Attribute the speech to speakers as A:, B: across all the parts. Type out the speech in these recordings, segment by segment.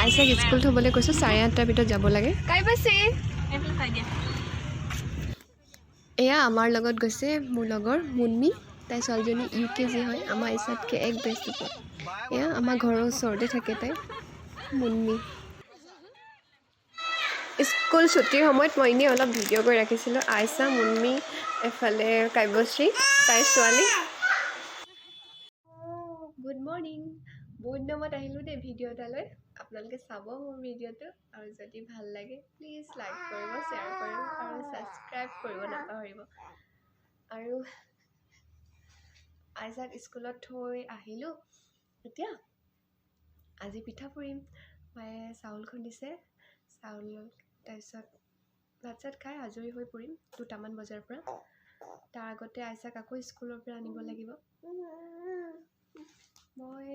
A: আইচাক school থ'বলৈ কৈছোঁ, 8:30ৰ ভিতৰত যাব লাগে। এয়া আমাৰ লগত গৈছে মোৰ লগৰ মুন্মি, তাই ছোৱালীজনী UKG হয়, আমাৰ আইচাতকৈ এক বেচ ওপৰ। এয়া আমাৰ ঘৰৰ ওচৰতে থাকে তাই, মুন্মি। স্কুল ছুটিৰ সময়ত মই এনেই অলপ ভিডিঅ' কৰি ৰাখিছিলোঁ। আইচা, মুন্মি, এফালে কাব্যশ্ৰী, তাইৰ ছোৱালী। গুড মৰ্ণিং, বহুত দিনৰ মূৰত আহিলোঁ দেই ভিডিঅ' এটালৈ। আপোনালোকে চাব মোৰ ভিডিঅ'টো আৰু যদি ভাল লাগে প্লিজ লাইক কৰিব, শ্বেয়াৰ কৰিব আৰু ছাবস্ক্ৰাইব কৰিব নাপাহৰিব। আৰু আইজাক স্কুলত থৈ আহিলোঁ। এতিয়া আজি পিঠা পুৰিম। মায়ে চাউল খুন্দিছে, চাউল, তাৰপিছত ভাত চাত খাই আজৰি হৈ পৰিম 2টামান বজাৰ পৰা। তাৰ আগতে আইচাক আকৌ স্কুলৰ পৰা আনিব লাগিব। মই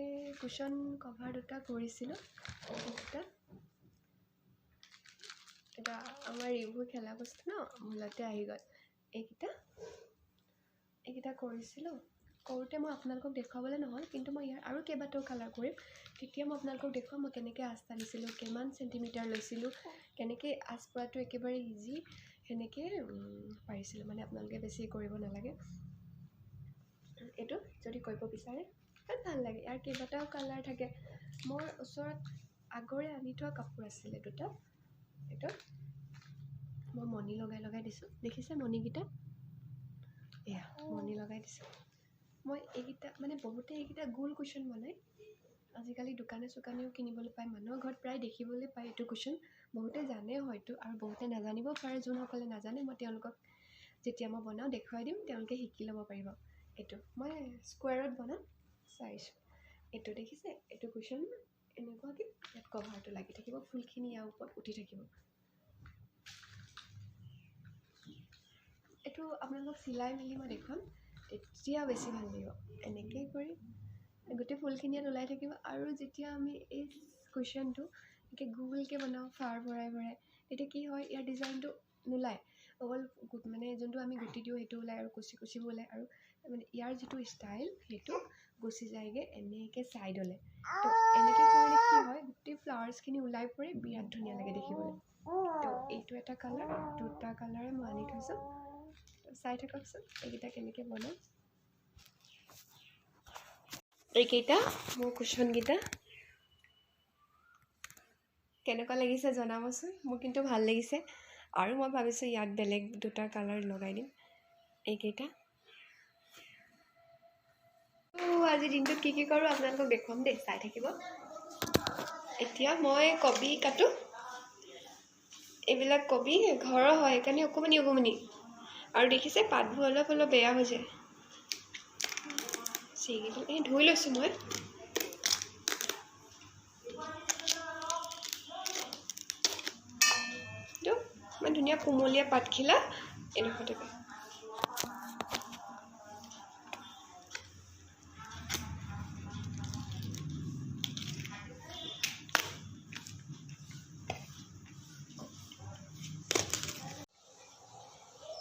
A: কুশ্যন কভাৰ দুটা কৰিছিলোঁ, এইকেইটা। এটা আমাৰ ৰিভু খেলা বস্তু ন, মূলতে আহি গ'ল। এইকেইটা কৰিছিলোঁ। কৰোঁতে মই আপোনালোকক দেখুৱাবলৈ নহ'ল, কিন্তু মই ইয়াৰ আৰু কেইবাটাও কালাৰ কৰিম। তেতিয়া মই আপোনালোকক দেখুৱাম মই কেনেকৈ আঁচ টানিছিলোঁ, কিমান চেণ্টিমিটাৰ লৈছিলোঁ, কেনেকৈ আঁচ পৰাটো একেবাৰে ইজি সেনেকৈ পাৰিছিলোঁ। মানে আপোনালোকে বেছি কৰিব নালাগে। এইটো যদি কৰিব বিচাৰে বিৰাট ভাল লাগে। ইয়াৰ কেইবাটাও কালাৰ থাকে। মোৰ ওচৰত আগৰে আনি থোৱা কাপোৰ আছিলে দুটা, এইটো মই মণি লগাই লগাই দিছোঁ। দেখিছে মণিকেইটা? এয়া মণি লগাই দিছোঁ মই। এইকেইটা মানে বহুতে এইকেইটা গোল কুশ্যন বনায়। আজিকালি দোকানে চোকানেও কিনিবলৈ পায়, মানুহৰ ঘৰত প্ৰায় দেখিবলৈ পায় এইটো কুশ্যন। বহুতে জানে হয়তো আৰু বহুতে নাজানিব পাৰে। যোনসকলে নাজানে মই তেওঁলোকক যেতিয়া মই বনাওঁ দেখুৱাই দিম, তেওঁলোকে শিকি ল'ব পাৰিব। এইটো মই স্কুৱেৰত বনাম চাইছোঁ। এইটো দেখিছে, এইটো কুশ্যন এনেকুৱাকৈ ইয়াত কভাৰটো লাগি থাকিব, ফুলখিনি ইয়াৰ ওপৰত উঠি থাকিব। এইটো আপোনালোকক চিলাই মেলি মই দেখুৱাম, তেতিয়া বেছি ভাল লাগিব। এনেকৈ কৰি গোটেই ফুলখিনি ইয়াত ওলাই থাকিব। আৰু যেতিয়া আমি এই কুশ্যনটো এনেকৈ গোলকৈ বনাওঁ ফাৰ ভৰাই ভৰাই, তেতিয়া কি হয়, ইয়াৰ ডিজাইনটো নোলায়। অকল মানে যোনটো আমি গুটি দিওঁ সেইটো ওলায় আৰু কুচি কুচিবোৰ ওলায়, আৰু মানে ইয়াৰ যিটো ষ্টাইল সেইটো গুচি যায়গৈ এনেকৈ ছাইডলৈ। তো এনেকৈ কৰিলে কি হয়, গোটেই ফ্লাৱাৰ্ছখিনি ওলাই পৰে, বিৰাট ধুনীয়া লাগে দেখিবলৈ। তো এইটো এটা কালাৰ, দুটা কালাৰে মই আনি থৈছোঁ। চাই থাককচোন এইকেইটা কেনেকৈ বনাওঁ। এইকেইটা মোৰ কুশ্যনকেইটা কেনেকুৱা লাগিছে জনাবচোন। মোৰ কিন্তু ভাল লাগিছে। আৰু মই ভাবিছোঁ ইয়াত বেলেগ দুটা কালাৰ লগাই দিম এইকেইটা। আজি দিনটোত কি কি কৰোঁ আপোনালোকক দেখুৱাম দেই, চাই থাকিব। এতিয়া মই কবি কাটো। এইবিলাক কবি ঘৰৰ হয়, সেইকাৰণে অকণমানি অকণমানি। আৰু দেখিছে পাতবোৰ অলপ অলপ বেয়া হৈ যায়। ছিগি এই ধুই লৈছোঁ মই। এইটো ইমান ধুনীয়া কুমলীয়া পাতখিলা এডোখৰতে পায়।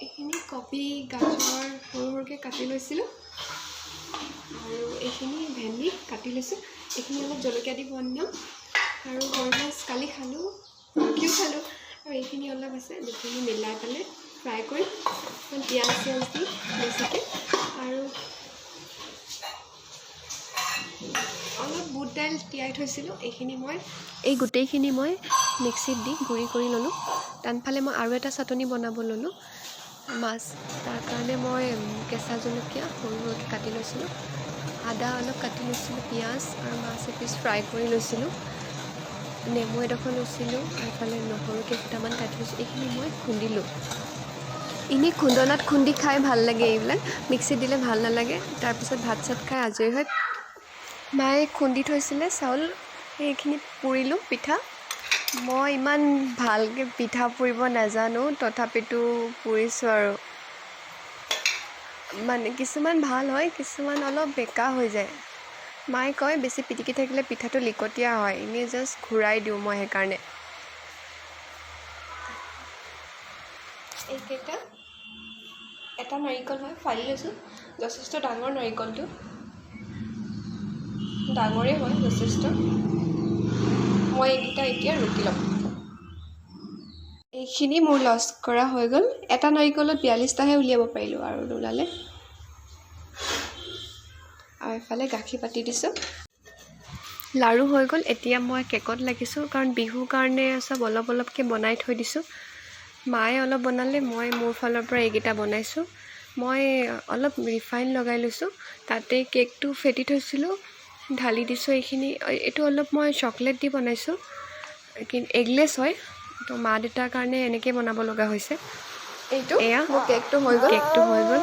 A: এইখিনি কবি, গাজৰ সৰু সৰুকৈ কাটি লৈছিলোঁ আৰু এইখিনি ভেন্দি কাটি লৈছোঁ। এইখিনি অলপ জলকীয়া দি বনাম। আৰু সৰু মাছ কালি খালোঁ, পৰহিও খালোঁ, আৰু এইখিনি অলপ আছে, দুখিনি মিলাই পেলাই ফ্ৰাই কৰিম, পিঁয়াজ চিয়াজ দি বেছিকৈ। আৰু অলপ বুট দাইল তিয়াই থৈছিলোঁ, এইখিনি মই এই গোটেইখিনি মই মিক্সিত দি গুড়ি কৰি ল'লোঁ। আনফালে মই আৰু এটা চাটনি বনাব ল'লোঁ মাছ। তাৰ কাৰণে মই কেঁচা জলকীয়া সৰু সৰুকৈ কাটি লৈছিলোঁ, আদা অলপ কাটি লৈছিলোঁ, পিঁয়াজ আৰু মাছ এপিচ ফ্ৰাই কৰি লৈছিলোঁ, নেমু এডোখৰ লৈছিলোঁ, আৰু নহৰু কেইফুটামান কাটি লৈছোঁ। এইখিনি মই খুন্দিলোঁ। এনেই খুন্দনাত খুন্দি খাই ভাল লাগে এইবিলাক, মিক্সিত দিলে ভাল নালাগে। তাৰপিছত ভাত চাত খাই আজৰি হৈ মায়ে খুন্দি থৈছিলে চাউল, সেইখিনি পুৰিলোঁ পিঠা। মই ইমান ভালকৈ পিঠা পুৰিব নাজানো, তথাপিতো পুৰিছোঁ আৰু। মানে কিছুমান ভাল হয়, কিছুমান অলপ বেকা হৈ যায়। মায়ে কয় বেছি পিটিকি থাকিলে পিঠাটো লিকটীয়া হয়, এনেই জাষ্ট ঘূৰাই দিওঁ মই সেইকাৰণে। এইকেইটা এটা নাৰিকল মই ফালি লৈছোঁ, যথেষ্ট ডাঙৰ নাৰিকলটো, ডাঙৰেই হয় যথেষ্ট। মই মই এইকেইটা এতিয়া ৰুকি ল'ম। এইখিনি মোৰ লছ কৰা হৈ গ'ল। এটা নাৰিকলত 42টাহে উলিয়াব পাৰিলোঁ, আৰু নোলালে। আৰু এফালে গাখীৰ পাতি দিছোঁ। লাড়ু হৈ গ'ল। এতিয়া মই কেকত লাগিছোঁ, কাৰণ বিহুৰ কাৰণে চব অলপ অলপকৈ বনাই থৈ দিছোঁ। মায়ে অলপ বনালে, মই মোৰ ফালৰ পৰা এইকেইটা বনাইছোঁ। মই অলপ ৰিফাইন লগাই লৈছোঁ, তাতে কেকটো ফেটি থৈছিলোঁ, ঢালি দিছোঁ এইখিনি। এইটো অলপ মই চকলেট দি বনাইছোঁ, কিন্তু এগলেছ হয়। তো মা দেউতাৰ কাৰণে এনেকৈ বনাব লগা হৈছে।
B: এইটো
A: এয়া
B: মোৰ কেকটো হৈ গ'ল।
A: কেকটো হৈ গ'ল।